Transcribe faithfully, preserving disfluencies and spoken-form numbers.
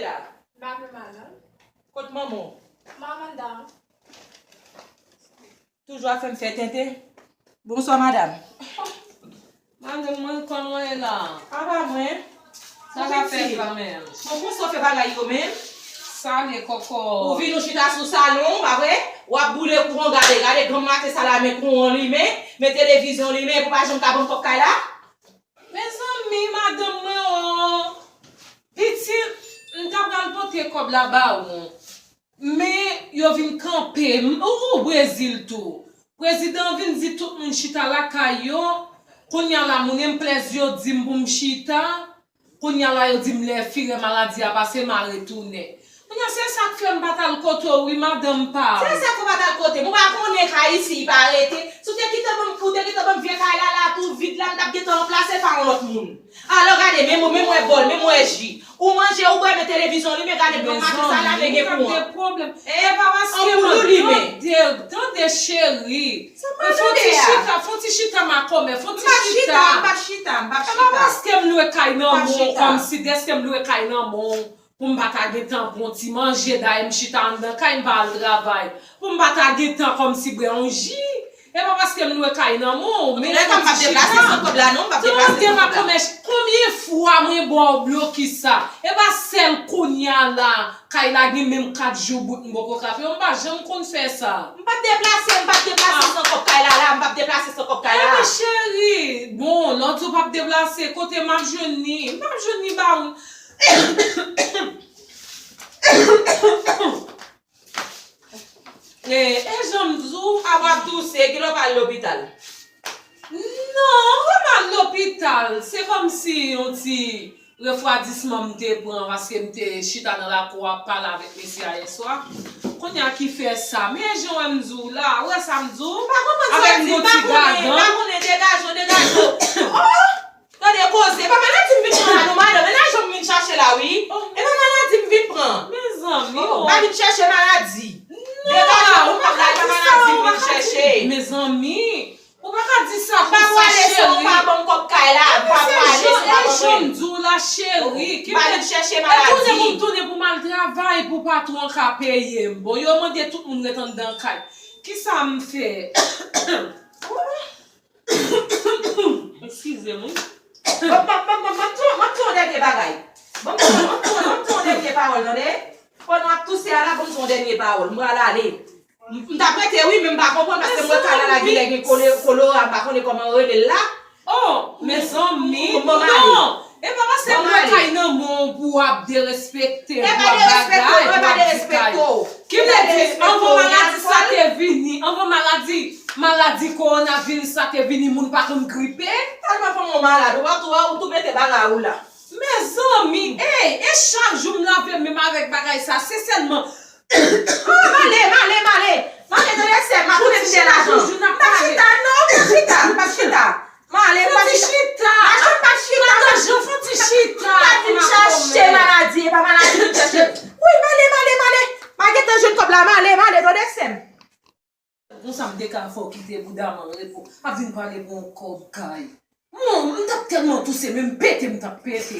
Madan. Kot manman w? Maman dan. Toujou ap fè m fè tenten. Bonswa, madanm. Madanm, mwen, kòman w ye la? Apa mwen? Sa ka fèt la menm? Bon, kòman w fè bagay yo menm? Salye kòkò. Ou vin ou chita sou salon, pa vre? W ap boule kouran, gade, gade granm maten sa la, men kouran limen, men televizyon limen, pou pa janm ka ban m kòb kay la? Mezanmi, madanm mwen, o, pitit, m ta pral pote kòb la ba ou. Men yo vin kanpe m. Ou, ou Brezil tou. Prezidan an vin di tout moun chita lakay yo. Kounye a la, moun enplèz yo di m pou m chita. Kounye a la, yo di m lè firè maladi a pase, m a retounen. Kounye a, se sa k fè m pa t al kote w, wi, madanm pa m. Se sa k fè w pa t al kote m. Ou pa konnen kay isi, li pa rete. Si w te gentan ban m, ou te gentan ban m vye kay la, la tou vid la, m t ap gentan ranplase l pa yon lòt moun. Alò, gade, men mwen, men mwen bòl, men mwen ji. Ou manje, ou bwè, men televizyon limen, gade granm maten sa la, men gen kouran. Gen pwoblem. E pa paske anpoul ou limen. Tande, tande, cheri. Sa m pa tande a? Fon ti chita, fon ti chita, makomè, fon ti chita. M pa chita, m pa chita, m pa chita. E pa paske m lwe kay nan men w kòmsi, dèske m lwe kay nan men w, pou m pa ta gentan pran ti manje, dayè m chita anndan kay, m pa al travay. Pou m pa ta gentan kòmsi bwè yon ji. E pa paske m lwe kay nan men w, men fon ti chita. Tande, makomè, konbyen fwa mwen ba w blokis sa? E pa sèl kounye a la, kay la gen menm kat jou bout m poko ka fè. M pa janm konn fè sa. M p ap deplase, m p ap deplase san kòb kay la la, m p ap deplase san kòb kay la. Ebyen, cheri, bon, lè w di w p ap deplase, kote m ap jwenn li? M p ap jwenn li ba ou. E, e jan m di w, a w ap touse, kilè w pa al lopital? Non, m pa al lopital. Se kòmsi yon ti refwadisman m te pran paske m te chita nan lakou a ap pale avèk mesye a yèswa. Kounye a ki fè sa. Men jan w wè m di w la, ou wè sa m di w? M pa konprann sa w di, m pa konnen, m pa konnen, degaje w, degaje w. Oh! Tande koze, e pa maladi m vin pran la non, madanm, e lajan m vin chache la wi. E pa maladi m vin pran. Mezanmi, oh, m pa vin chèche maladi. Degaje w, m pa maladi m vin chèche. Mezanmi, ou pa ka di sa konsa, cheri. M pa prale si w pa ban m kòb kay la, m pa prale si w pa ban mwen. E jan m di w la, cheri. M pa vin chèche maladi. E tounen pou m tounen pou m al travay pou patwon an ka peye m. Bon, yo mande tout moun ret anndan kay. Kisa m fè? Eskize m, wi. Ban m, ban m, ban m, ban m, ban m di w, ban m di w yon dènye bagay. Ban m di w, ban m di w, ban m di w yon dènye pawòl, tande? Pandan w ap touse a la, ban m di w yon dènye pawòl. M pral ale. M, m t ap rete, wi, men m pa konprann paske m wè kay la la genlè gen kole, kolora, m pa konnen kòman yo rele l la. Oh, mezanmi, non! E pa paske m wè kay nan men w pou w ap derespekte, pou w ap bagay, pou w ap di kay. Ki vle di, anvan maladi sa te vini, anvan maladi, maladi kowonaviris sa te vini, moun pa konn gripe? Tèlman fanm ou malad, ou pa tou, ou tou mete bagay ou la. Mezanmi, ey, e chak jou m lave men m avèk bagay sa, se sèlman. Oh, m ale, m ale, m ale. M ale, tande sè m, m ap tounen m gen lajan. M p ap chita, non, m p ap chita, m p ap chita. M ale, m pa chita. Fon ti chita. Madanm, fon ti chita. M pa vin chache maladi, e pa maladi m vin chache. Wi, m ale, m ale, m ale. M a gentan jwenn kòb la, m ale, m ale, tande sè m. Konsa m te ka fè w kite bouda m an repo. Ap vin pale pou yon kòb kay. Mon, m t ap tèlman touse, men m pete, m t ap pete.